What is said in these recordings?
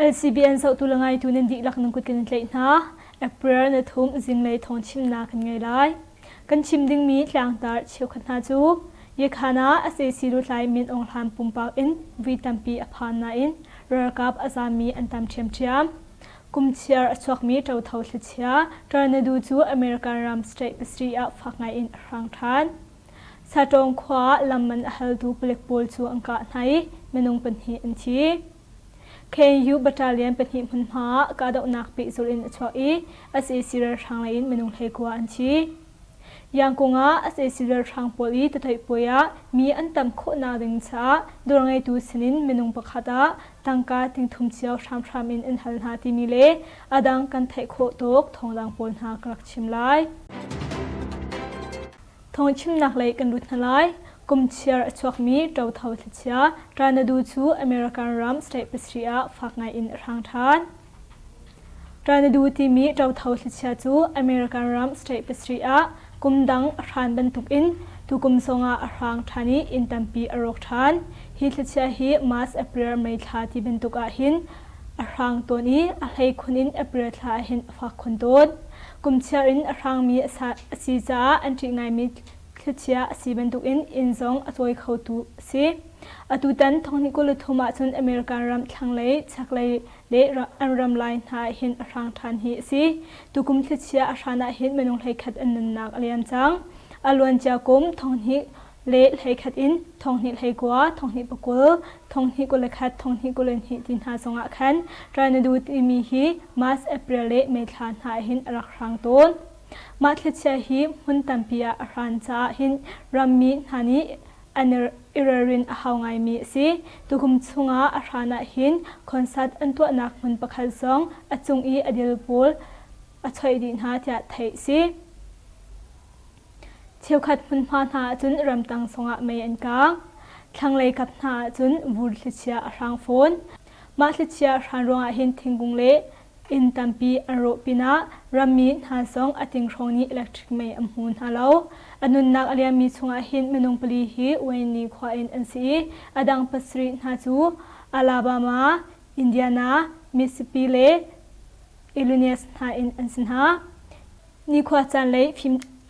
LCBN zohtu le ngaitu nan dihlak nan kut kan in tlaih hna. April na thum zinglei thawng chimnak kan ngei lai. Kan chim dingmi tlangtar cheukhat hna cu Yekhan ah sac lutlai Min Aung Hlaing pumpak in vui tampi a phan nain ralkap a zaammi an tam ṭhiamṭhiam. Kum chiar a chuakmi ṭotho thlichia tornado cu American ram state pasarih ah fak ngaiin a hrang ṭhan. Satawng khua ah lam man a haltu palek pawl cu an kah hna i minung pahnih an thi. KNU battalion pahnih hmunhma ah kahdohnak pehzulh in a chuak i sac ralhrang lei in minung 19 an thi. Yangkung ah sac ralhrang pawl i tatoih puai ah mi an tam khawhnak ding caah dawr ngeitu sinin minung pakhat ah tangka tingthum cio hramhram in an hal hna timi le a dang kan theih khawh tuk thawngdang pawl hna ka rak chim lai. Thawngchimnak lei kan lut hna lai. Kum chiar a chuakmi ṭotho thlichia Tornado cu American ram state pasarih ah fak ngai in a hrang ṭhan. Tornado timi ṭotho thlichia cu American ram state pasarih ah kum dang a hran bantukin tukum zongah a hrang ṭhan i inn tampi a rawk ṭhan. Hi thlichia hi March, April, May thla ti bantuk ahhin a hrang tawn i a hleikhun in April thla ahhin a fak khun tawn. Kum chiar in a hrangmi a si caah an ṭih ngaimi thlichia a si bantukin inn zong a cawi khotu a si. Atutan thonghnih 23 ahcun American ram thlanglei, chaklei le an ram lai hna ahhin a hrang ṭhan hi a si. Tukum thlichia a hran ahhin minung 11 an nunnak a liam cang. A luancia kum thonghnih le 11 in thonghnih 19, thonghnih pakul, thonghnih 21, thonghnih 22 ti hna zongah khan tornado timi hi March, April le May thla hna ahhin a rak hrang tawn. Mah thlichia hi hmun tampi ah a hran caah hin rammi hna nih an i ralrin a hau ngaimi a si. Tukum chungah a hran ahhin concert an tuahnak hmun pakhat zong a cung i a dil pawl a choih dih hna tiah theih a si. Cheukhat hmunhma hna ahcun ramtang zongah mei an kaang. Thlanglei kap hna ahcun vur thlichia a hrang fawn. Mah thlichia hran ruangah hin thingkung le inn tampi an rawh pinah rammi hna zong a ting hrawng nih electric mei an hmu hna lo. A nunnak a liammi chungah hin minung pali hi Wayne khua in an si i a dang pasarih hna cu Alabama, Indiana, Mississippi le Illinois hna in an si hna. Nikhua caan lei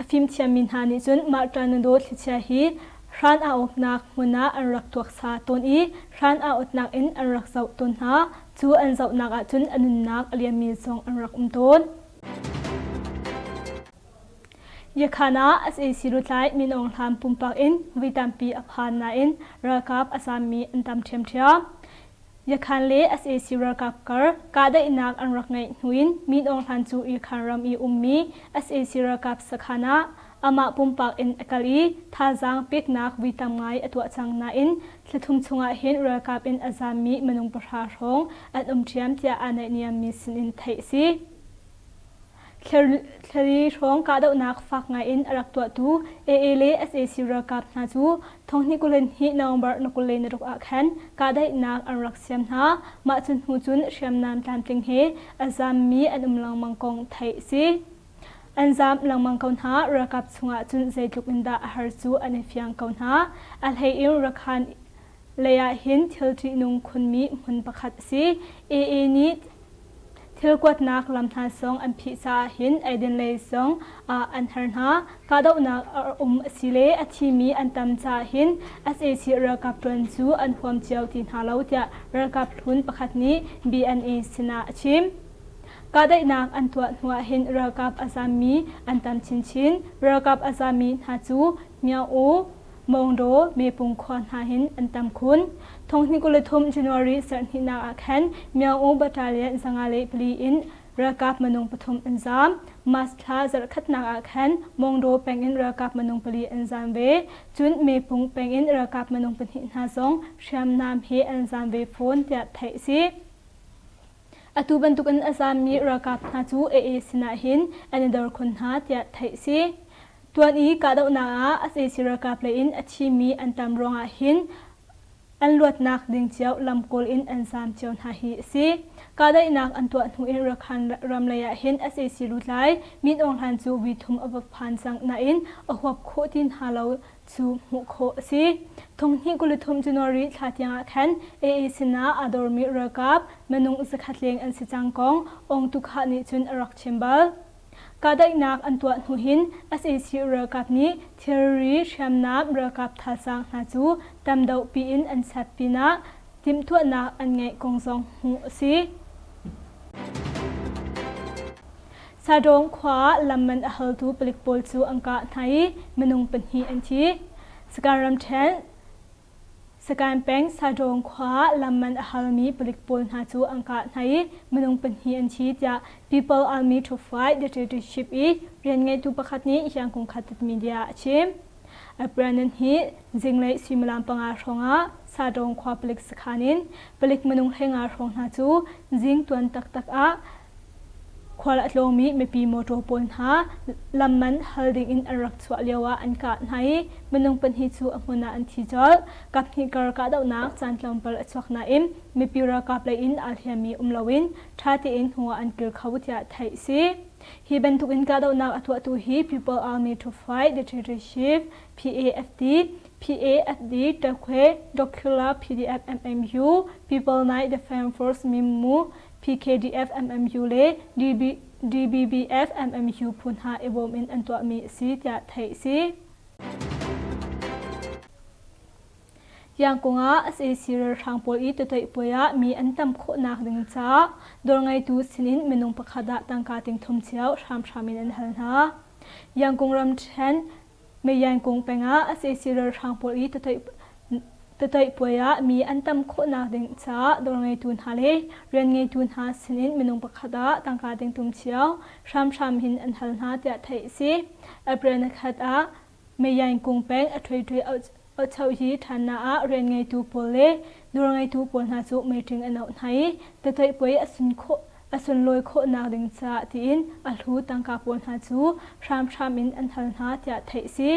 a fimthiammi hna nih cun mah tornado thlichia hi hran aa awknak hmun ah an rak tuaksa tawn i hran aa awtnak in an rak zoh tawn hna. Cu an zohnak ahcun a nunnak a liammi zong an rak um tawn. Yakhan ah sac lutlai Min Aung Hlaing pumpak in vui tampi a phan nain ralkap a zaammi an tam ṭhiamṭhiam. Yakhan le sac ralkap kar kahdaihnak an rak ngeih hnu in Min Aung Hlaing cu Yakhan ram i ummi sac ralkap sakhan ah amah pumpak in a kal i thazaang peknak vui tam ngai a tuah cang nain thlathum chungah hin ralkap in a zaammi minung pahra hrawng an um ṭhiam tiah aa naihniammi sinin theih a si. Thlari hrawng kahdohnak fak ngaiin a rak tuahtu AA le sac ralkap hna cu thonghnih 22 November na 26 ah khan kahdaihnak an rak siam hna. Mah cu hnu cun hriamnam tlamtling he a zaammi an um lengmang kong theih a si. An zaam lengmang ko hna. Ralkap chungah cun zeitluk in dah a har cu an i fiang ko hna. A hlei in Rakhan lei ah hin thil ṭihnung khunmi hmun pakhat a si. AA nih Thil kuatnak lam hna zong an phih caah hin eidin lei zong ah an har hna. Kahdohnak a um a si le a thimi an tam caah hin sac ralkap ṭuan cu an huam cio ti hna lo tiah ralkap hlun pakhat nih BNA sinah a chim. Kahdaihnak an tuah hnuah hin ralkap a zaammi an tam chinchin. Ralkap a zaammi hna cu Myo-U, Maungdaw, Mepung khua hna hin an tam khun. Thonghnih 23 January zarhhnihnak ah khan Myaung Battalion 504 in ralkap minung pathum an zaam. March thla zarhkhatnak ah khan Maungdaw peng in ralkap minung pali an zaam ve. Cun Mepung peng in ralkap minung pahnih hna zong hriamnam he an zaam ve fawn tiah theih a si. Atu bantukin a zaammi ralkap hna cu AA sinah hin an i dor khun hna tiah theih a si. Tuan i kahdohnak ah sac ralkap lei in a thimi an tam ruangah hin an luatnak ding cio lam kawl in an zaam cio hna hi a si. Kahdaihnak an tuah hnu in Rakhine ram lei ah hin sac lutlai Min Aung Hlaing cu voi thum a va phan cang nain a huap khawh ti hna lo. cu hmuh khawh a si. Thonghnih 23 January thla tiangah khan AA sinah aa dormi ralkap minung zakhat leng an si cang kong Aung Tukhah nih cun a rak chim bal. Kahdaihnak an tuah hnu hin sac ralkap nih thilri hriamnam ralkap thazaang hna cu tam deuh piin an set pinah timhtuahnak an ngeih kong zong hmuh a si. Sadawng khua ah lam man a haltu palik pawl cu an kah hna i minung pahnih an thi. Sagaing ramṭhen Sagaing peng Sadawng khua ah lam man a halmi palik pawl hna cu an kah hna i minung pahnih an thi tiah People Army to Fight Dictatorship i rianngeitu pakhat nih Yangon Khatit Media ah a chim. April hi zinglei suimilam panga hrawngah Sadawng khua palik sakhan in palik minung 15 hrawng hna cu zing tuan taktak ah Khual a tlawngmi mipi mawṭaw pawl hna lam man hal dingin an rak chuah lioah an kah hna i minung pahnih cu a hmun ah an thi colh. Kaphnih kar kahdohnak caan tlawmpal a chuak nain mipi ralkap lei in aa hliammi um loin ṭha tein hnu ah an kir kho tiah theih a si. Hi bantukin kahdohnak a tuahtu hi People Army to Fight Dictatorship PAFD, PAFD, Takhwe, Dokhila PDF MMU, People Night Defense Force Mimmu, PKDF MMU le DB, DBBF MMU phu hna i bawm in an tuahmi a si tiah theih a si. Yangkung ah sac ralhrang pawl i tutoih puai ah mi an tam khawhnak ding caah dawr ngeitu sinin minung pakhat ah tangka ting thum cio hramhram in an hal hna. Yangkung ramṭhen Meiyankung peng ah sac ralhrang pawl i tatoih puai ah mi an tam khawhnak ding caah dawr ngeitu hna le rian ngeitu hna sinin minung pakhat ah tangka ding tum cio hramhram hin an hal hna tiah theih a si. April ni khat ah Meiyankung peng a ṭhuiṭhui Ochoh-yi ṭhannak ah rian ngeitu pawl le dawr ngeitu pawl hna cu meeting an auh hna i tatoih puai a sun khawh a sunlawi khawhnak ding caah tiin a hlu tangka pawl hna cu hramhram in an hal hna tiah theih a si.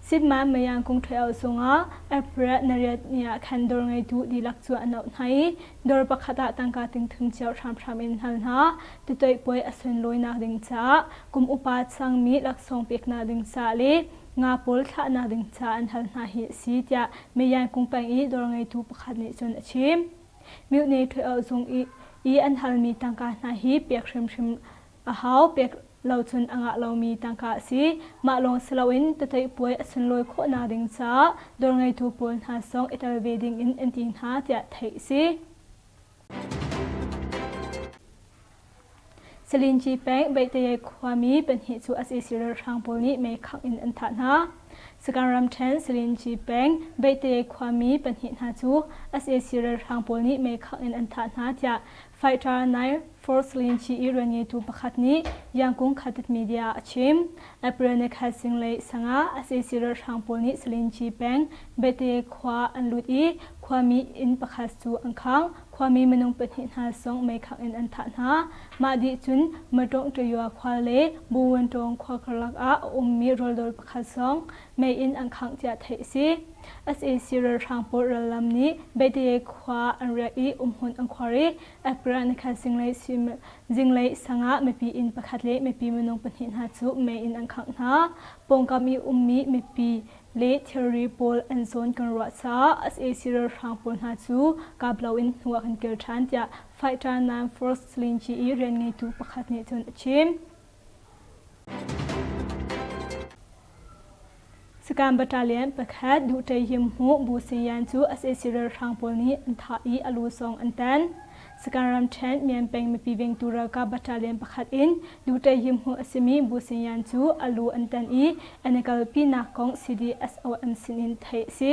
Sitma Mayang kung ṭheo zungah April nariat ni ah khan dawr ngeitu dihlak cu an auh hna i dawr pakhat ah tangka ting thum cio hramhram in hal hna. Titoih puai a sunlawinak ding caah kum upa cangmi laksawng peknak ding caah le nga pawl thlahnak ding caah an hal hna hi a si tiah Mayang kung peng i dawr ngeitu pakhat nih cun a chim. Myohne Ṭheo zung i, i an halmi tangka hna hi pek hrimhrim a hau, pek lo cun a ngah lomi tangka a si. Mah lawng si loin tatoih puai a sunlawi khawhnak ding caah dawr ngeitu pawl hna zong i tel ve dingin an ti hna tiah theih a si. Salinci peng Beitayay khuami pahnih cu sac ralhrang pawl nih meikhangh in an thah hna. Sagaing ramṭhen Salinci peng Beitayay khuami pahnih hna cu sac ralhrang pawl nih meikhangh in an thah hna tiah Fighter 9 Force Salinci i rianngeitu pakhat nih Yangkung Khatit Media ah a chim. April ni khat zinglei sangah sac ralhrang pawl nih Salinci peng Beitayay khua an lut i khuami inn pakhat cu an khangh. Khuami minung pahnih hna zong meikhangh in an thah hna. Mah dih cun Matawngṭayua khua le Buwantawng khua karlak ah a ummi rawldawr pakhat zong mei in an khangh tiah theih a si. Sac ralhrang pawl rallam nih Beiteye khua an riak i umhmun an khuar i April nikhat zinglei zinglei sang ah mipi inn pakhat le mipi minung pahnih hna cu mei in an khangh hna. Pawngkam i ummi mipi le thilri pawl an zawn kan ruah caah sac ralhrang pawl hna cu kap loin hnu ah kan kir ṭhan tiah Fighter 9 Force Linci i rian ngeitu pakhat nih cun a chim. Sakan Battalion pakhat Duhtei Him Hmu Bu Sin Yan cu sac ralhrang pawl nih an thah i a lu zong an tan. Sakan ramṭhen Mianpeng mipi vengtu ralkap battalion pakhat in Duhtei Him Hmu a simi Bu Sin Yan cu a lu an tan i an i kalpinak kong CDSOM sinin theih a si.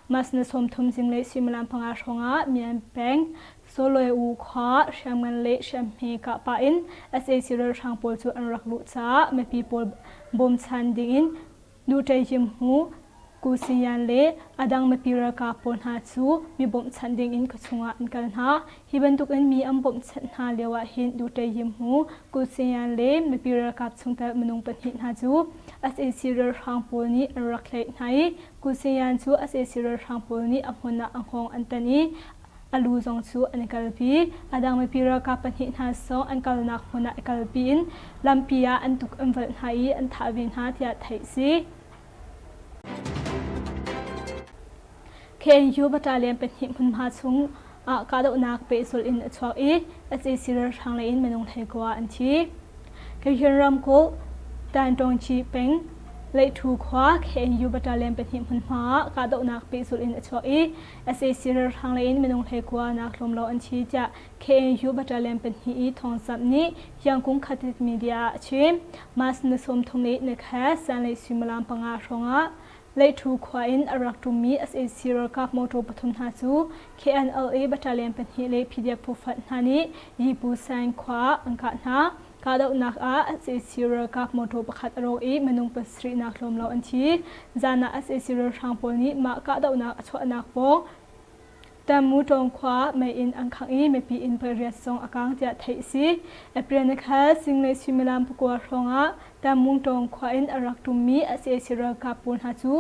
March ni 30 zinglei suimilam panga hrawngah Mianpeng Soloe U khua hriamngan le hriamhme kah pah in sac ralhrang pawl cu an rak luh caah mipi pawl bawmchan dingin Nuṭei Yim Hmu, Ku Siyan le a dang mipi ralkap pawl hna cu mi bawmhchanh dingin khuachung ah an kal hna. Hi bantukin mi an bawmhchanh hna lio ah hin Nuṭei Yim Hmu, Ku Siyan le mipi ralkap chungtel minung pahnih hna cu sac ralhrang pawl nih an rak tlaih hna i Ku Siyan cu sac ralhrang pawl nih a hmun ah a hngawng an tan i a lu zong cu an i kalpi. A dang mipi ralkap pahnih hna zong an kalnak hmun ah i kalpi in lampi ah an tuk an valh hna i an thah ve hna tiah theih a si. KNU battalion pahnih hmunhma chung ah kahdohnak pehzulh in a chuak i sac ralhrang lei in minung 19 an thi. Kachin ramkulh Tantawngci peng Leihthu khua KNU battalion pahnih hmunhma ah kahdohnak pehzulh in a chuak i sac ralhrang lei in minung 19 nak tlawm lo an thi tiah KNU battalion pahnih i thawngzamh nih Yangkung Khatit Media ah a chim. March ni 30 le nikhat zanlei suimilam panga hrawngah Leihthu khua in a rak ṭummi sac ralkap mawṭaw pathum hna cu KNLA battalion pahnih le PDF phufanh hna nih Yipu Saing khua ah an kah hna. Kahdohnak ah sac ralkap mawṭaw pakhat a rawk i minung pasarihnak tlawm lo an thi. Zan ah sac ralhrang pawl nih mah kahdohnak a chuahnak pawng Tamu Tawng khua mei in an khangh i mipi inn pariat zong a kaang tiah theih a si. April nikhat zinglei suimilam pakua hrawngah Tamung Tawng khua in a rak ṭummi sac ralkap pawl hna cu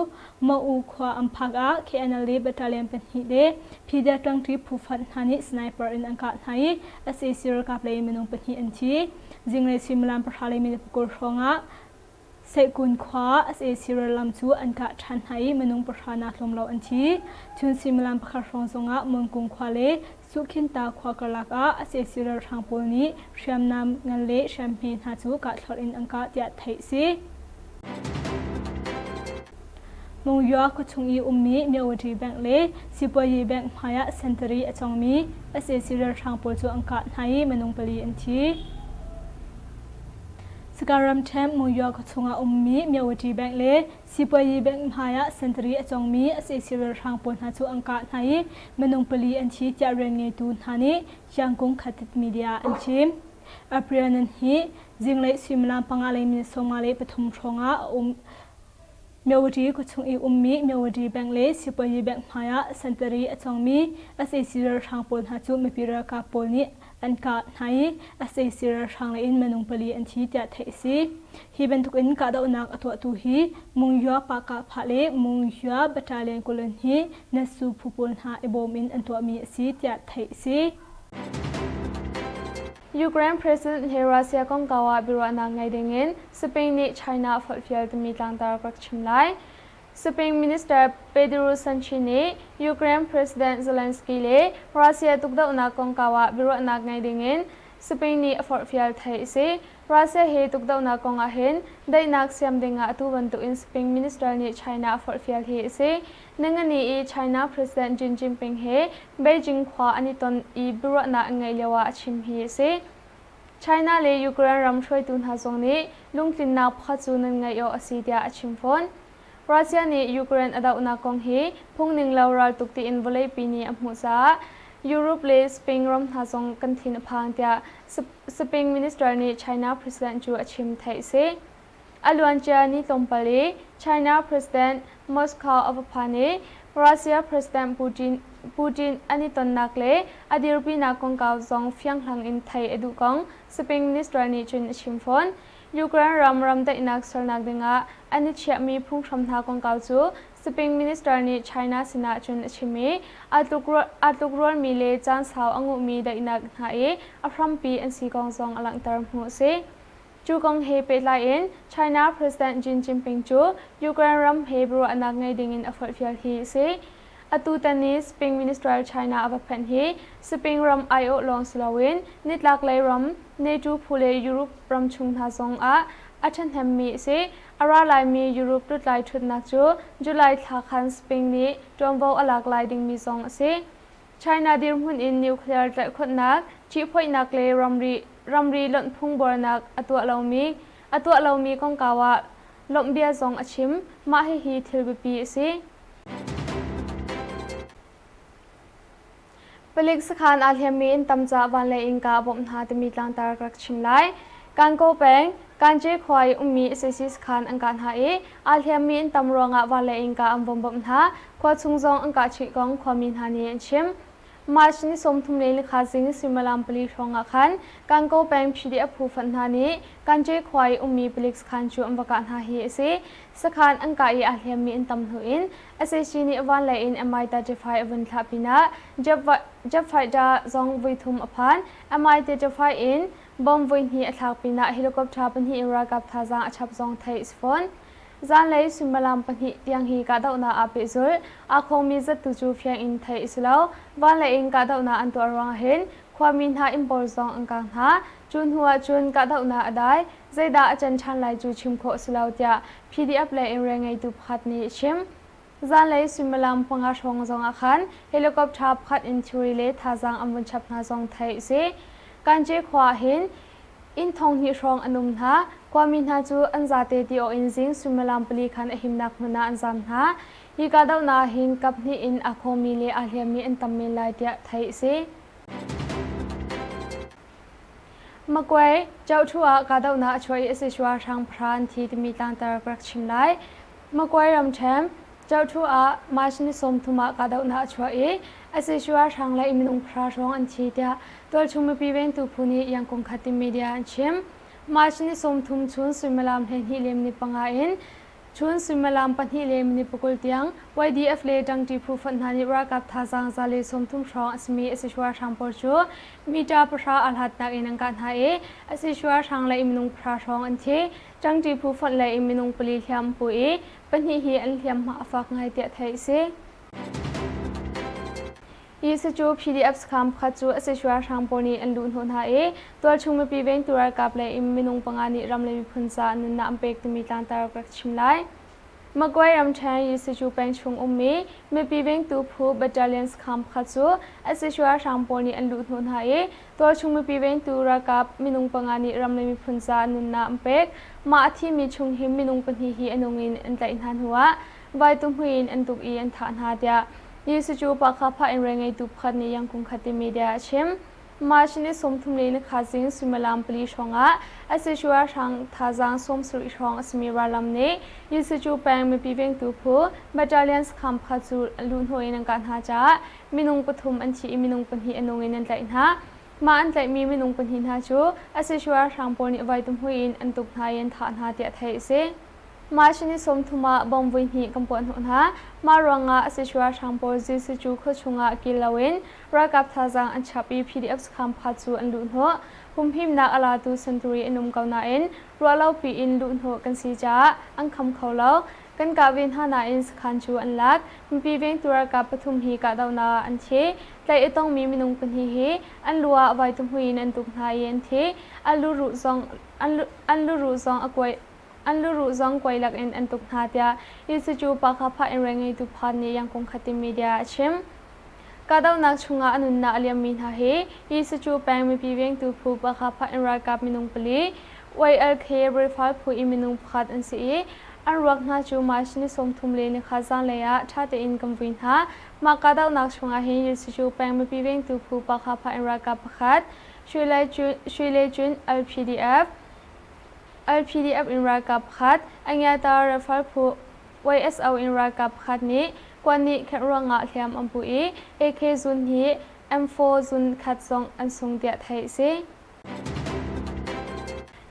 Ma'u khua an phak ah KNLA battalion pahnih le PDF ṭangṭi phu fanh hna nih sniper in an kah hna i sac ralkap lei minung pahnih an thi. Zinglei suimilam pahra le minute 20 hrawngah Seihkun khua sac rallam cu an kah ṭhan hna i minung pahra nak tlawm lo an thi. Cun suimilam pakhat hrawng zongah Munkung khua le Suhkhinta khua karlak ah sac ralhrang pawl nih hriamnam ngan le hriamhme hna cu kahthlorh in an kah tiah theih a si. Monywa khuachung i ummi Myawaddy Bank le Sipuayi Bank hmaiah sentari a cawngmi sac ralhrang pawl cu an kah hna i minung pali an thi. Sakae ramṭhen Monywa khuachung ah ummi Myawaddy Bank le Sipuayi Bank hmai ah sentari a cawngmi sac ralhrang pawl hna cu an kah hna i minung pali an thi tiah rianngeitu hna nih Yangkung Khatit Media an chim. April nan hi zinglei suimilam panga le minute 53 hrawng ah a um Myawaddy khuachung i ummi Myawaddy Bank le Sipuayi Bank hmai ah sentari a cawngmi sac ralhrang pawl hna cu mipi ralkap pawl nih an kah hna i sac ralhrang lei in minung pali an thi tiah theih a si. Hi bantukin kahdohnak a tuahtu hi Mungyua Pahkahphah le Mungyua Battalion Kulun hi Natsu phu pawl hna i bawm in an tuahmi a si tiah theih a si. Ukraine President he Russia kongkau ah biaruahnak ngei dingin Spain nih China a forhfial timi tlangtar ka rak chim lai. Spain Minister Pedro Sanchez nih Ukraine President Zelensky le Russia tukdohnak kongkau ah biaruahnak ngei dingin Spain nih a forhfial theih a si. Russia he tukdohnak kong ah hin daihnak siam dingah atu bantukin Spain Minister nih China a forhfial hi a si. Ningani i China President Xi Jinping he Beijing khua an i ton i biaruahnak an ngeih lioah a chim hi a si. China le Ukraine ram hruaitu hna zong nih lungtlinnak pakhat cu nan ngeih awk a si tiah a chim fawn. Russia nih Ukraine a dohnak kong hi phungning lo raltuk tiin vawleipi nih a hmuh caah Europe le Spain ram hna zong kan thin a phang tiah Spain minister nih China president cu a chim theih a si. A luancia ni tlawmpal i China President Moscow a va phan i Russia President Putin, Putin an i tonnak le a dirpinak kongkau zong fianghlang in theih a duh kong Spain minister nih cun a chim fawn. Ukraine ram ramdaihnak sernak dingah an i chiahmi phunghram hna kongkau cu Spain minister nih China sinah cun a chim i aa tlukrualmi le caan sau a nguhmi daihnak hna i a hrampi an si kong zong a langhter hmuh a si. Cu kong he pehtlai in China President Xi Jinping cu Ukraine ram he biaruahnak ngei dingin a forhfial hi a si. Atutan i Spain Minister China a va phanh hi Spain ram aiawh lawng si loin nitlaklei ram NATO phu le Europe ram chung hna zong ah a ṭhahnemmi a si. A ra laimi Europe lutlai ṭhutnak cu July thla khan Spain nih ṭuanvo a lak lai dingmi zong a si. China dirhmun in nuclear tlaihkhawhnak, ṭihphoihnak le ramri ramri lonh phung buarnak a tuah lomi a tuah lomi kongkau ah lawmhbia zong a chim. Mah hihi thil biapi a si. Palik sakhan aa hliammi in tam ca vanlei in ka bawmh hna timi tlangtar ka rak chim lai. Kankaw peng, Kanche khua i ummi sac sakhan an kah hna i aa hliammi in tam ruangah vanlei in ka an bawm bawmh hna. Khua chung zong an kah chih kong khuami hna nih an chim. March ni 30 le nikhat zing suimilam pali hrawng ah khan Kankaw peng PDF phu fonh hna nih Kanche khua i ummi palik sakhan cu an va kah hna hi a si. Sakhan an kah i aa hliammi an tam hnu in sac nih vanlei in Mi-35 a vun thlah pinah jet fighter zong voithum a phan. Mi-35 in bomb voihnih a thlak pinah helicopter pahnih in ralkap thazaang a chap zong theih a si fawn. Zanlei suimilam pahnih tiang hi kahdohnak aa pehzulh. Aa khawngmi zat tu cu fiang in theih a si lo. Van le inn kahdohnak an tuah ruangah hin khuami hna inn pawl zong an kang hna. Cu hnu ah cun kahdohnak a dai. Zeidah a can ṭhan lai cu chim khawh a si lo tiah PDF lei in rian ngeitu pakhat nih a chim. Zanlei suimilam panga hrawng zong ah khan helicopter pakhat in thilri le thazaang an vun chap hna zong theih a si. Kanche khua ah hin inn thonghnih hrawng an um hna. Khuami hna cu an zate ti awh in zing suimilam pali khan a himnak hmun ah an zaam hna. Hi kahdohnak ah hin kaphnih in aa khawngmi le aa hliammi an tam men lai tiah theih a si. Makuai, Cohṭhu ah kahdohnak a chuah i a si hrang pahra an thi timi tlangtar ka rak chim lai. Makuai ramṭhen, Cohṭhu ah March ni 30 ah kahdohnak a chuah i a si hrang le minung pahra hrawng an thi tiah tualchung mipi vengtu phu nih Yangkung Khatin media an chim. March ni 30 chun suimilam 12 lem ni panga in Chun suimilam pahnih le minute pakul tiang YDF le ṭangṭi phu fonh hna nih ralkap thazaang 130 hrawng a simi Asishua hrang pawl cu mita pahra aa hlatnak in an kah hna i Asishua hrang lei minung pahra hrawng an thi. Ṭangṭi phu fonh lei in minung pali hliam an pu i pahnih hi an hliamhma a fak ngai tiah theih a si. Hi cu PDF sakhan pakhat cu a si hrang pawl nih an luhhnawh hna i tualchung mipi vengtu ralkap lei in minung panga nih ram le miphun caah nunnak an pek timi tlangtar ka rak chim lai. Magway ramṭhen Yisicu peng chung ummi mipi vengtu phu battalion sakhan pakhat cu a si hrang pawl nih an luhhnawh hna i tualchung mipi vengtu ralkap minung panga nih ram le miphun caah nunnak an pek. Mah a thimi chung hi minung pahnih hi a nung in an tlaih hna hnuah Vaituhmui in an tuk i an thah hna tiah Jesuh cu Pakhapha in rianngeitu pakhat nih Yangkung Khati media a chim. March ni 30 le nikhat zing suimilam pali hrawngah Asishua hrang thazaang 70 hrawng a simi rallam nih Jesuh cu peng mipi vengtu phu battalion sakhan pakhat cu luhhnawh in an kah hna caah minung pathum an thi i minung pahnih a nung in an tlaih hna. Mah an tlaihmi minung pahnih hna cu Asishua hrang pawl nih vaituhmui in an tuk hna i an thah hna tiah theih a si. March ni 30 ah bomb voihnih kan puah hnawh hna. Mah ruangah Asishua hrang pawl Jesuh cu khua chungah kil loin ralkap thazaang an chap i PDF sakhan pakhat cu an luhhnawh. Humhimnak a latu sentari an um ko nain ruahlopi in luhhnawh kan si caah an kham kho lo. Kan kah ve hna nain sakhan cu an lak. Mipi vengtu ralkap pathum hi kahdohnak ah an thi. Tlaih a tongmi minung pahnih hi an lu ah vaituhmui in an tuk hna i an thi. An luruh zong an luruh zong a kuai An luruh zong kuai lakin an tuk hna tiah Yisucu Pakhapha in rianngeitu pakhat nih Yangkung Khatin media a chim. Kahdohnak chungah a nunnak a liammi hna hi Yisucu peng mipi vengtu phu Pakhapha in ralkap minung pali, YLK Rifle phu i minung pakhat an si i an ruak hna cu March ni 30 le nikhat zanlei ah ṭha tein kan vui hna. Mah kahdohnak chungah hin Yisucu peng mipi vengtu phu Pakhapha in ralkap pakhat, Shui Le Cun LPDF, LPDF in ralkap pakhat, Angyata Rifle phu YSO in ralkap pakhat nih kuan nih khenh ruangah hliam an pu i AK zun hi M4 zun khat zong an sung tiah theih a si.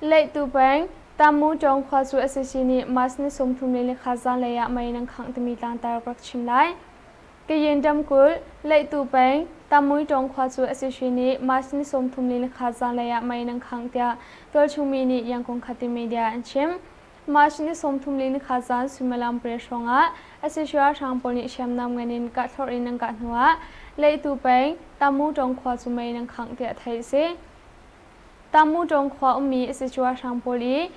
Leihtu peng Tamu Tawng khua cu sac nih March ni 34 zanlei ah mei nan khangh timi tlangtar ka rak chim lai. Kayin ramkulh, Leihtu peng, Tamuitawng khua cu sac nih March ni 34 zanlei ah mei nan khangh tiah tualchung mi nih Yangon Khati media an chim. March ni 34 zan suimilam pariat hrawngah sac ralhrang pawl nih hriamnam ngan in kahthlorh in an kah hnuah Leihtu peng, Tamutawng khua cu mei nan khangh tiah theih a si. Tamutawng khua ummi sac ralhrang pawl i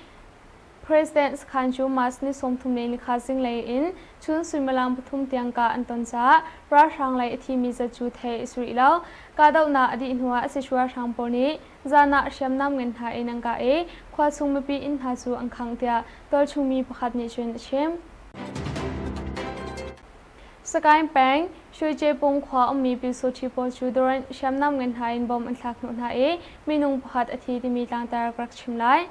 President sakhan cu March ni 34 zinglei in chun suimilam pathum tiang kah an ton caah ralhrang lei a thimi zat cu theih a si rih lo. Kahdohnak a dih hnuah sac ralhrang pawl nih zan ah hriamnam ngan hna in an kah i khua chung mipi inn hna cu an khangh tiah tualchung mi pakhat nih cun a chim. Sagaing peng, Shuichepung khua ummi Pyusawṭhi pawl cu drone hriamnam ngan hna in bomb an thlak hnawh hna i minung pakhat a thi timi tlangtar ka rak chim lai.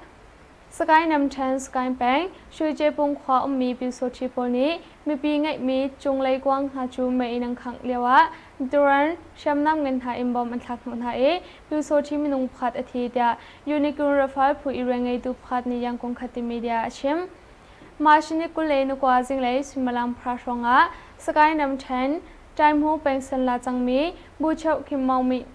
Sagaing Namṭhen, Sagaing peng, Shuichepung khua ummi Pyusawṭhi pawl nih mipi ngeihmi cunglei kuang hna cu mei in an khangh lioah drone hriamnam ngan hna in bomb an thlak hnawh hna i Pyusawṭhi minung pakhat a thi tiah Unicorn Rafale phu i rianngeitu pakhat nih Yangon Khati media a chim. March ni 29 zinglei suimilam pahra hrawngah Sagaing Namṭhen, Taihmu peng Sanla cangmi Buchoh Kim Maung Mih.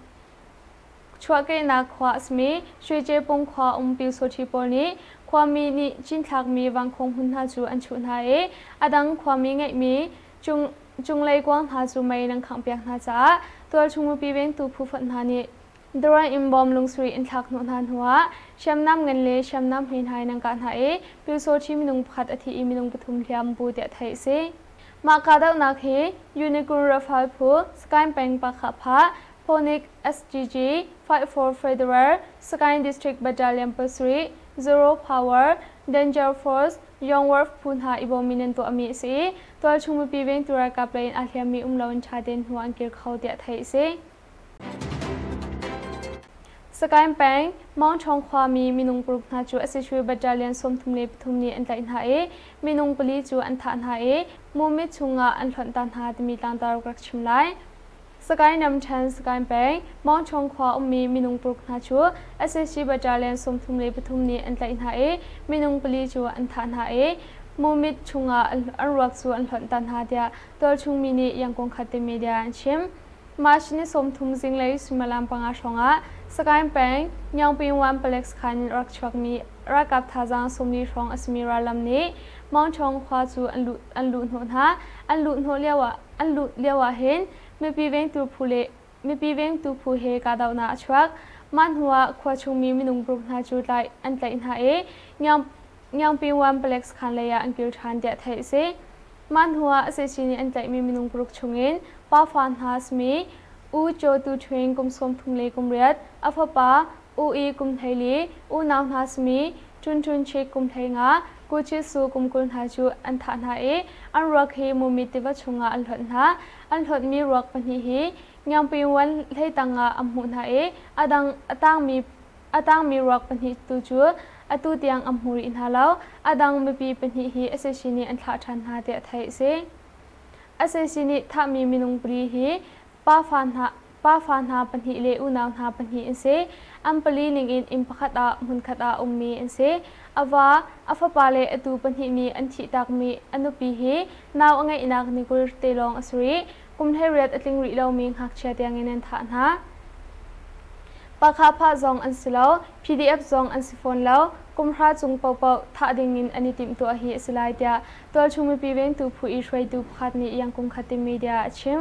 Chuahkehnak khua a simi Shwejepung khua um Pyusawṭhi pawl nih khuami nih cinthlakmi vangkhung hmun hna cu an chuh hna i a dang khuami ngeihmi cunglei kuang hna cu mei nan khanghpiak hna caah tualchung mipi vengtu phu fonh hna nih drone in bom lungsuri in thlak hnawh hna hnuah hriamnam ngan le hriamnam hme hna in an kah hna i Pyusawṭhi minung pakhat a thi i minung pathum hliam pu tiah theih a si. Mah kahdohnak hi Unicorn Rafale phu Sakaing peng Pakhapha Phonik SGG Fight for Federal Sagaing District Battalion pasarih, Zero Power, Danger Force, Young Wharf phu hna i bawm in an tuahmi a si i tualchung mipi vengtu ralkap lei in aa hliammi um loin ṭha tein hnu an kir kho tiah theih a si. Sagaing peng Maungṭhawng khuami minung paruk hna cu Asishui Battalion 33 nih an tlaih hna i minung pali cu an thah hna i Mumit chungah an hlonh ta hna timi tlangtar ka rak chim lai. Sagaing ramṭhen Sagaing peng Maungṭhawng khua ummi minung paruk hna cu sac Battalion 33 nih an tlaih hna i minung pali cu an thah hna i Mumit chungah an ruak cu an hlonh ta hna tiah tualchung mi nih Yangon khatte media an chim. March ni 30 zinglei suimilam panga hrawngah Sagaing peng Nyaungpingwan palek sakhan in rak chuakmi ralkap thazaang 40 hrawng a simi rallam nih Maungṭhawng khua cu an luh hnawh hna. An luh hnawh lioah An luh lioah hin mipi vengtu phu le mipi vengtu phu he kahdohnak a chuak. Mah hnuah khua chungmi minung paruk hna cu tlaih an tlaih hna i Nyaungpingwan palek sakhan lei ah an kir ṭhan tiah theih a si. Mah hnuah sac nih an tlaihmi minung paruk chungin pafa hna simi U Kyaw Tu Ṭhwin kum 38, a fapa U I kum 14, unau hna simi Ṭun Ṭun Chik kum 15, Ku Chi Su kum 20 hna cu an thah hna i an ruak hi Mumi tiva chungah an hlonh hna. An hlonhmi ruak pahnih hi Ngiangpingwan hleitang ah an hmuh hna i a dang a tangmi a tangmi ruak pahnih tu cu atu tiang an hmu rih hna lo. A dang mipi pahnih hi sac nih an thlah ṭhan hna tiah theih a si. Sac nih thahmi minung pali hi pafa hna pafa hna pahnih le unau hna pahnih an si. An pali ningin inn pakhat ah hmunkhat ah a ummi an si. A va, a fapa le a tu pahnih nih an thihtakmi a nupi hi nau a ngeihnak ni 20 te lawng a si rih. Kum 18 a tling rih lomi ngakchia tiangin an thah hna. Pakhapha zong an si lo, PDF zong an si fawn lo. Kum hra cung paohpaoh thah dingin an i timhtuah hi a si lai tiah tualchung mipi vengtu phu i hruaitu pakhat nih Yangkung Khatim Media a chim.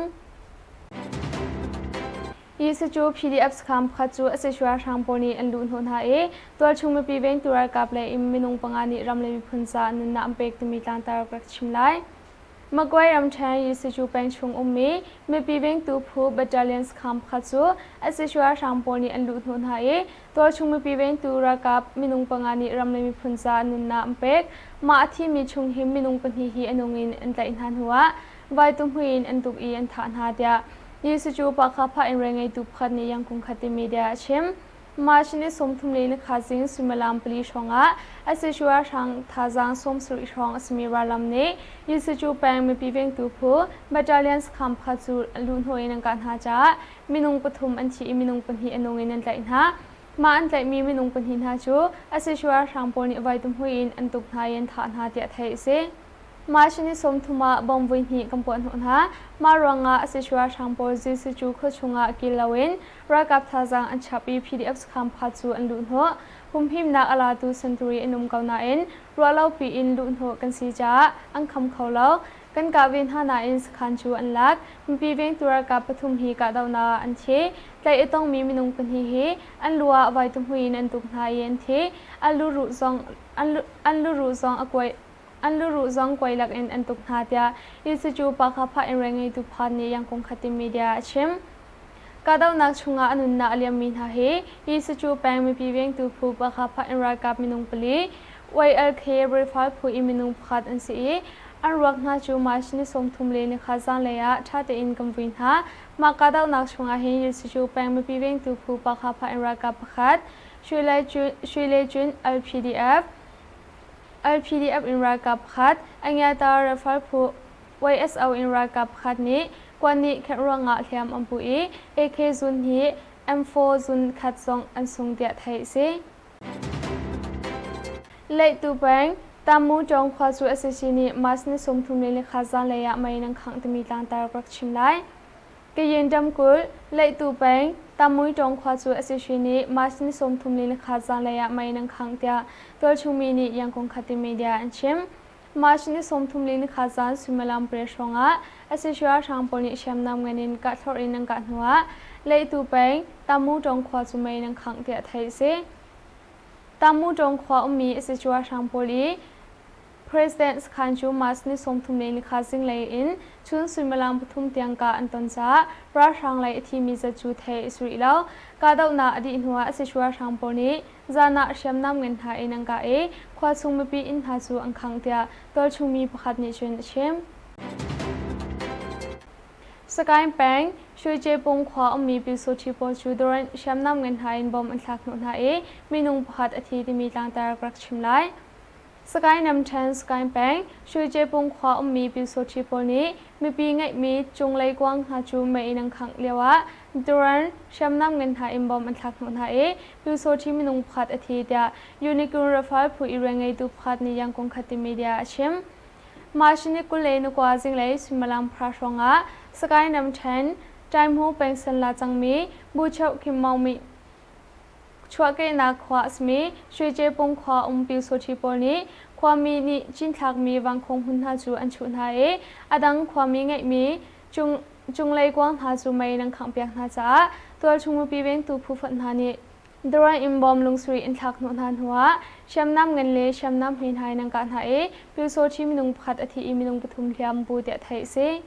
Hi cu PDF sakhan pakhat cu a si hrang pawl nih an luh hnawh hna i tualchung mipi vengtu ralkap lei in minung panga nih ram le miphun ca nunnak an pek timi tlangtar ka rak chim lai. Magway ramṭhen Yisicu peng chung ummi mipi vengtu phu battalion sakhan pakhat cu a si hrang pawl nih an luh hnawh hna i tualchung mipi vengtu ralkap minung panga nih ram le miphun ca nunnak an pek. Mah a thimi chung hi minung pahnih hi a nung in an tlaih hna hnuah Vaituhmui in an tuk i an thah hna tiah Yisucu Pakhapha in rianngeitu pakhat nih Yangkung Khati media a chim. March ni 34 zing suimilam pali hrawngah Asisua hrang thazaang 70 hrawng a simi rallam nih Yisucu peng mipi vengtu phu battalion sakhan pakhat cu luhhnawh in an kah hna caah minung pathum an thi i minung pahnih a nung in an tlaih hna. Mah an tlaihmi minung pahnih hna cu Asisua hrang pawl nih vaituhmui in an tuk hna i an thah hna tiah theih a si. March ni 30 ah bomb voihnih kan puah hnawh hna. Mah ruangah Sichuan hrang pawl Zisicu khua chungah kil loin ralkap thazaang an chap i PDF sakhan pakhat cu an luh hnawh. Humhimnak a latu sentari an um ko nain ruahlopi in luh hnawh kan si caah an kham kho lo. Kan kah ve hna nain sakhan cu an lak. Mipi vengtu ralkap pathum hi kahdohnak ah an thi. Tlaih a tongmi minung pahnih hi an lu ah vaituhmui in an tuk hna i an thi. An luruh zong an luruh zong a kuai An luruh zong kuai lakin an tuk hna tiah Yisicu Pakhapha in rianngeitu pakhat nih Yangkung Khatim media ah a chim. Kahdohnak chungah a nunnak a liammi hna hi Yisicu peng mipi vengtu phu Pakhapha in ralkap minung pali, YLK Rifle phu i minung pakhat an si i an ruak hna cu March ni 34 zanlei ah ṭha tein kan vui hna. Mah kahdohnak chungah hin Yisicu peng mipi vengtu phu Pakhapha in ralkap pakhat, Shui Le Jun LPDF, LPDF in ralkap pakhat, Angyata Rifle phu YSO in ralkap pakhat nih kuan nih khenh ruangah hliam an pu i AK zun hi M4 zun khat zong an sung tiah theih a si. Leihtu peng Tamu Tawng khua cu sac nih March ni 34 zanlei ah mei nan khangh timi tlangtar ka rak chim lai. Kayin ramkulh, Leihtu peng, Tamuitong khua cu SAC nih March ni 34 zanlei ah mei nan khangh tiah tualchung mi nih Yangon Khati media an chim. March ni 34 zan suimilam pariat hrawng ah SAC ralhrang pawl nih hriamnam ngan in kahthlorh in an kah hnuah Leihtu peng, Tamutong khua cu mei nan khangh tiah theih a si. Tamutong khua ummi SAC ralhrang pawl i President sakhan cu March ni 34 zinglei in chun suimilam pathum tiang kah an ton caah ralhrang lei a thimi zat cu theih a si rih lo. Kahdohnak a dih hnuah Sichu ralhrang pawl nih zan ah hriamnam ngan hna in an kah i khua chung mipi inn hna cu an khangh tiah tualchung mi pakhat nih cun a chim. Sagaing peng, Shuichepung khua ummi Pyusawṭhi pawl cu drone hriamnam ngan hna in bomb an thlak hnawh hna i minung pakhat a thi timi tlangtar ka rak chim lai. Sagaing Namṭhen Sagaing peng Shuichepung khua ummi Pyusawṭhi pawl nih mipi ngeihmi cunglei kuang hna cu mei in an khangh lioah drone hriamnam ngan hna in bomb an thlak hnawh hna i Pyusawṭhi minung pakhat a thi tiah Unicorn Rafale phu i rianngeitu pakhat nih Yangon Khati Media a chim. March ni 29 zinglei suimilam pahra hrawngah Sagaing Namṭhen Taimhu peng Sanla cangmi Buchoh Kim Maung Mi Chuahkehnak khua a simi Shuichepung khua um Pyusawṭhi pawl nih khuami nih cinthlakmi vangkhung hmun hna cu an chuh hna i a dang khuami ngeihmi cung, cunglei kuang hna cu mei an khanghpiak hna caah tualchung mipi vengtu phu fonh hna nih drone in bom lungsuri in thlak hnawh hna hnuah hriamnam ngan le hriamnam hme hna in an kah hna i Pyusawṭhi minung pakhat a thi i minung pathum hliam bu tiah theih a si.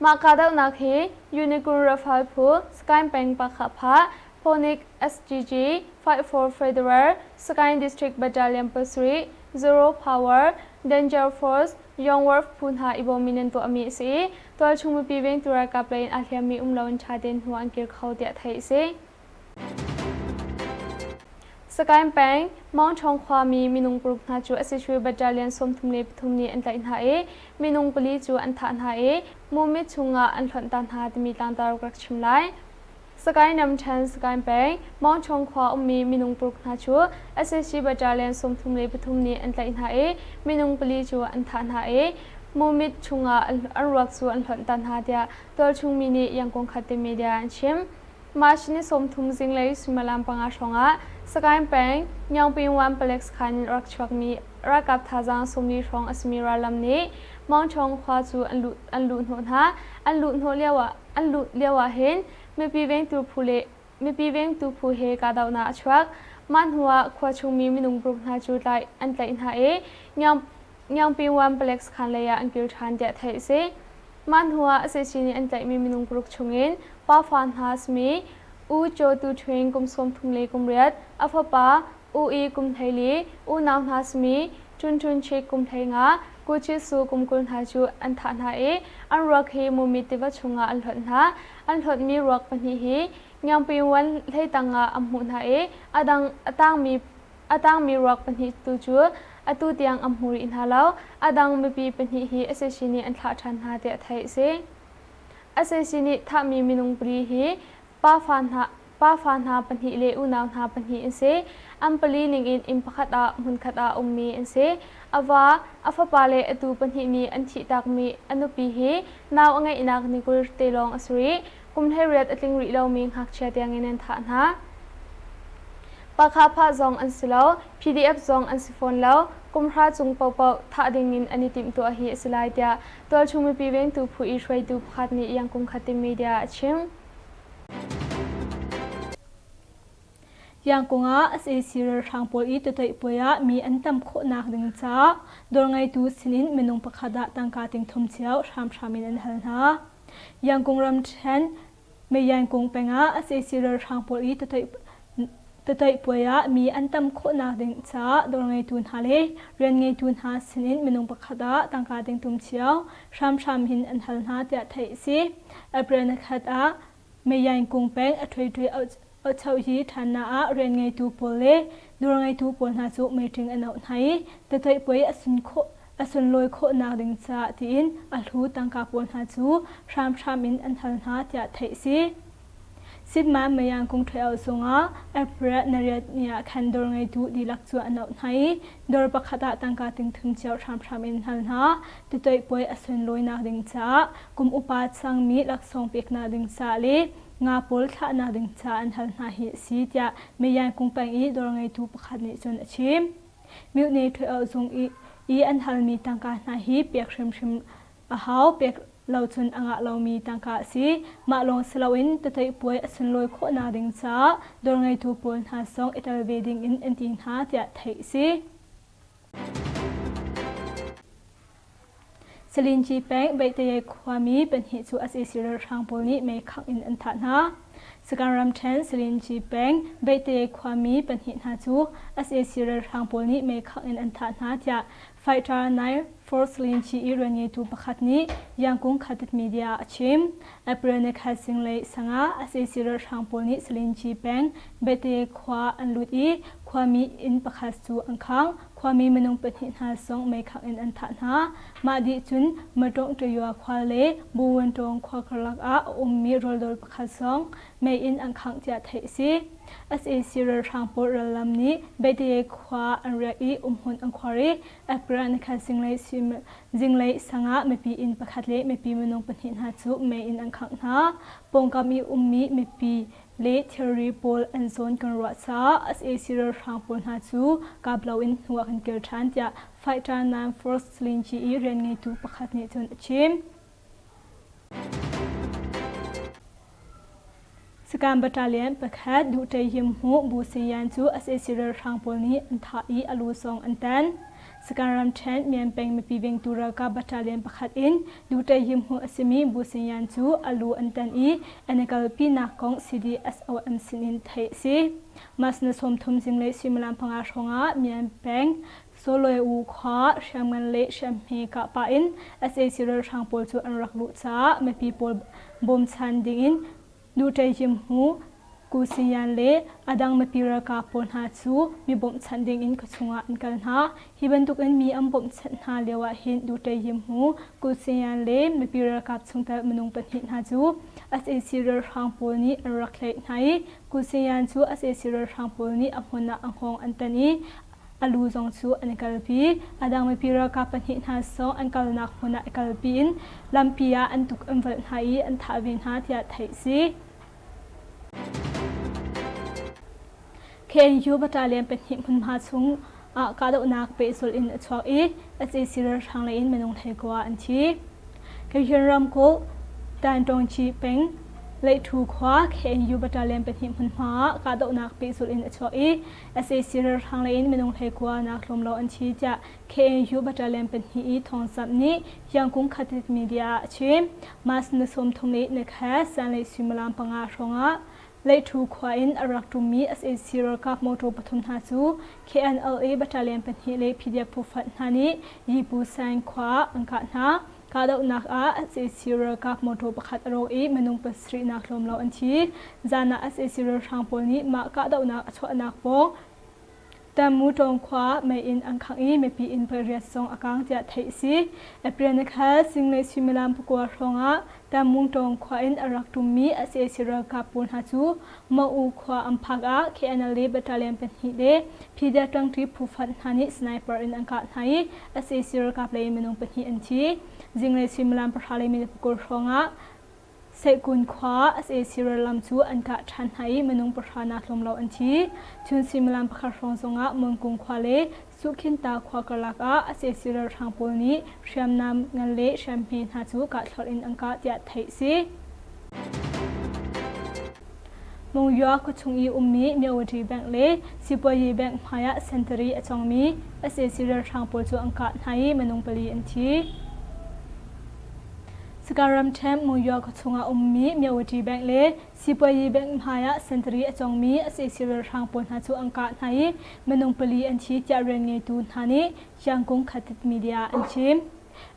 Mah kahdohnak hi Unicorn Rafale phu Sagaing peng Pakhapha Phonik SGG, Fight for Federal, Sagaing District Battalion pasarih, Zero Power, Danger Force, Young Wharf phu hna i bawm in an tuahmi a si i tualchung mipi vengtu ralkap lei in aa hliammi um loin ṭha tein hnu an kir kho tiah theih a si. Sagaing peng, Maungṭhawng khuami minung paruk hna cu Asishui Battalion 33 nih an tlaih hna i minung pali cu an thah hna i Mumit chungah an hlonh ta hna timi tlangtar ka rak chim lai. Sagaing ramṭhen Sagaing peng Maungṭhawng khua ummi minung paruk hna cu sac Battalion 33 nih an tlaih hna i minung pali cu an thah hna i Mumit chungah an ruak cu an hlonh ta hna tiah tualchung mi nih Yangon Khatte media an chim. March ni 30 zinglei suimilam panga hrawngah Sagaing peng Nyaungpingwan palek sakhan in rak chuakmi ralkap thazaang 40 hrawng a simi rallam nih Maungṭhawng khua cu an luh an luh hnawh hna. An luh hnawh lioah An luh lio ahhin mipi vengtu phu le mipi vengtu phu he kahdohnak a chuak. Mah hnuah khua chungmi minung paruk hna cu tlaih an tlaih hna i Ngiangpingwan palek sakhan lei ah an kir ṭhan tiah theih a si. Mah hnuah sac nih an tlaihmi minung paruk chungin pafa hna a simi U Kyaw Tu Ṭhwin kum 38, a fapa U I kum 14, unau hna simi Ṭun Ṭun Chik kum 15, Ku Chi Su kum 20 hna cu an thah hna i an ruak hi Mumi tiva chungah an hlonh hna. An hlonhmi ruak pahnih hi Ngiangpingwan hleitang ah an hmuh hna i a dang a tangmi a tangmi ruak pahnih tu cu atu tiang an hmu rih hna lo. A dang mipi pahnih hi sac nih an thlah ṭhan hna tiah theih a si. Sac nih thahmi minung pali hi pafa hna pafa hna pahnih le unau hna pahnih an si. An pali ningin inn pakhat ah hmunkhat ah a ummi an si. A va, a fapa le a tuu pahnih nih an thihtakmi a nupi hi nau a ngeihnak ni 20 te lawng a si rih. Kum 18 a tling rih lomi ngakchia tiangin an thah hna. Pakhah phah zong an si lo, PDF zong an si fawn lo. Kum hra cung paohpaoh thah dingin an i timhtuah hi a si lai tiah tualchung mipi vengtu phu i hruaitu pakhat nih Yangkung Khatim Media a chim. Yangkung ah sac ralhrang pawl i tutoih puai ah mi an tam khawhnak ding caah dawr ngeitu sinin minung pakhat ah tangka ting thum cio hramhram in an hal hna. Yangkung ramṭhen Meiyankung peng ah sac ralhrang pawl i tutoih puai ah mi an tam khawhnak ding caah dawr ngeitu hna le rian ngeitu hna sinin minung pakhat ah tangka ting tum cio hramhram hin an hal hna tiah theih a si. April ni khat ah Meiyankung peng a ṭhuiṭhui Ochohyi ṭhannak ah rian ngeitu pawl le dawr ngeitu pawl hna cu meeting an auh hna i tatoih puai a sun khawh a sunlawi khawhnak ding caah tiin a hlu tangka pawl hna cu hramhram in an hal hna tiah theih a si. Sitma Mayang kung ṭheo zungah April nariat ni ah khan dawr ngeitu dihlak cu an auh hna i dawr pakhat ah tangka tingthum cio hramhram in hal hna. Titoih puai a sunlawinak ding caah kum upa cangmi laksawng peknak ding caah le nga pawl thlahnak ding caah an hal hna hi a si tiah Mayang kung peng i dawr ngeitu pakhat nih cun a chim. Myone ṭheo zung i an halmi tangka hna hi pek hrimhrim a hau pek lo cun a ngah lomi tangka a si. Mah lawng si loin tatoih puai a sunlawi khawhnak ding caah dawr ngeitu pawl hna zong i tel ve ding in an ti hna tiah theih a si. Salinci peng Beitayay khuami pahnih cu sac ralhrang pawl nih meikhangh in an thah hna. Sagaing ramṭhen Salinci peng Beitayay khuami pahnih hna cu sac ralhrang pawl nih meikhangh in an thah hna tiah Fighter Nai Force Linci i rianngeitu pakhat nih Yangkung Khatit Media ah a chim. April nikhat zinglei sangah sac ralhrang pawl nih Salinci peng Bete khua an lut i khuami inn pakhat cu an khang. Khuami minung pahnih hna zong meikhangh in an thah hna. Mah dih cun Matawng Tayua khua le Buwantawng khua karlak ah a ummi rawldawr pakhat zong mei in an khangh tiah theih a si. Sac ralhrang pawl rallam nih Beiteye khua an riah i umhmun an khuar i April nikhat zinglei sang ah mipi inn pakhat le mipi minung pahnih hna cu mei in an khangh hna. Pawngkam i ummi mipi le thilri pawl an zawn kan ruah caah sac ralhrang pawl hna cu kap loin hnu ah kan kir ṭhan tiah Fighter 9 Force Linci i rianngeitu pakhat nih cun a chim. Sakhan battalion pakhat Duhtayim hmuh Bu Sinyan cu sac ralhrang pawl nih an thah i a lu zong an tan. Sakhan ramṭhen Mianpeng mipi vengtu ralkap battalion pakhat in Duhtayim hmuh a simi Bu Sinyan cu a lu an tan i an i kalpinak kong CDSOM sinin theih a si. March ni 30 zinglei suimilam panga hrawngah Mianpeng Sawlawi khua hriamngan le hriamhme kah pah in sac ralhrang pawl cu an rak luh caah mipi pawl bawmchan dingin Nuṭeihim Hmu, Ku Siyan le a dang mipi ralkap pawl hna cu mi bawmhchanh dingin khuachung ah an kal hna. Hi bantukin mi an bawmhchanh hna lio ah hin Nuṭeihim Hmu, Ku Siyan le mipi ralkap chungtel minung pahnih hna cu sac ralhrang pawl nih an rak tlaih hna i Ku Siyan cu sac ralhrang pawl nih a hmun ah a hngawng an tan i a lu zong cu an kalpi. A dang mipi ralkap pahnih hna zong an kalnak hmun ah i kalpi in lampi ah an tuk an valh hna i an thah ve hna tiah theih a si. KNU battalion pahnih hmunhma chung ah kahdohnak pehzulh in a chuak i sac ralhrang lei in minung 19 an thi. Kachin ramkulh Tantawngci peng Leithu khua KNU battalion pahnih hmunhma ah kahdohnak pehzulh in a chuak i sac ralhrang lei in minung 19 nak tlawm lo an thi tiah KNU battalion pahnih i thawngzamh nih Yangkung Khatit Media ah a chim. March ni 30 le nikhat zanlei suimilam panga hrawngah Leithu khua in a rak ṭummi sac ralkap motor pathum hna cu KNLA battalion pahnih le PDF phu hna nih Yipu Saing khua ah an kah hna. Kahdohnak ah sac ralkap motor pakhat a rawk i minung pasarihnak tlawm lo an thi. Zan ah sac ralhrang pawl nih mah kahdohnak a chuahnak pawng Tamu Tawng khua mei in an khangh i mipi inn pariat zong a kaang tiah theih a si. April nikhat zinglei suimilam pakua hrawngah Tamu Tawng khua in a rak ṭummi sac ralkap pawl hna cu Ma'u khua an phak ah KNLA battalion pahnih le PDF ṭangṭi phu fanh hna nih sniper in an kah hna i sac ralkap lei minung pahnih an thi. Zinglei suimilam pahra le minute pakul hrawngah Seihkun khua sac rallam cu an kah ṭhan hna i minung pahra nak tlawm lo an thi. Chun suimilam pakhat hrawng zongah Munkung khua le Suhkhinta khua karlak ah sac ralhrang pawl nih hriamnam ngan le hriamhme hna cu kahthlorh in an kah tiah theih a si. Monywa khuachung i ummi Myawaddy Bank le Sipuayi Bank hmai ah sentari a cawngmi sac ralhrang pawl cu an kah hna i minung pali an thi. Sagaing ramṭhen Monywa khuachung ah ummi Myawaddy Bank le Sipuayi Bank hmai ah sentari a cawngmi sac ralhrang pawl hna cu an kah hna i minung pali an thi tiah rianngeitu hna nih Yangkung Khatit Media ah an chim.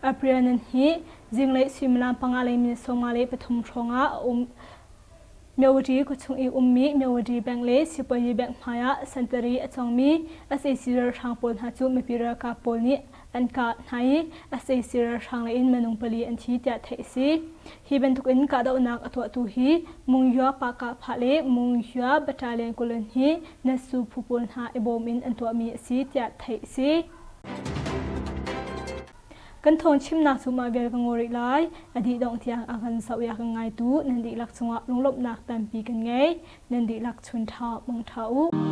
April nan hi zinglei suimilam panga lei minute 53 hrawng ah a um Myawaddy khuachung i ummi Myawaddy Bank le Sipuayi Bank hmai ah sentari a cawngmi sac ralhrang pawl hna cu mipi ralkap pawl nih An kah hna i sac ralhrang lei in minung pali an thi tiah theih a si. Hi bantuk in kahdohnak a tuahtu hi Mungyua Pahkahphah le Mungyua Battalion Kulun hi Natsu phu pawl hna i bawm in an tuahmi a si tiah theih a si. Kan thawng chimnak cu mah vial ka ngaw rih lai. A dih dongh tiang a kan zoh i a kan ngaitu nan dihlak cungah lunglawmhnak tampi kan ngei. Nan dihlak chun ṭha, mang ṭha u.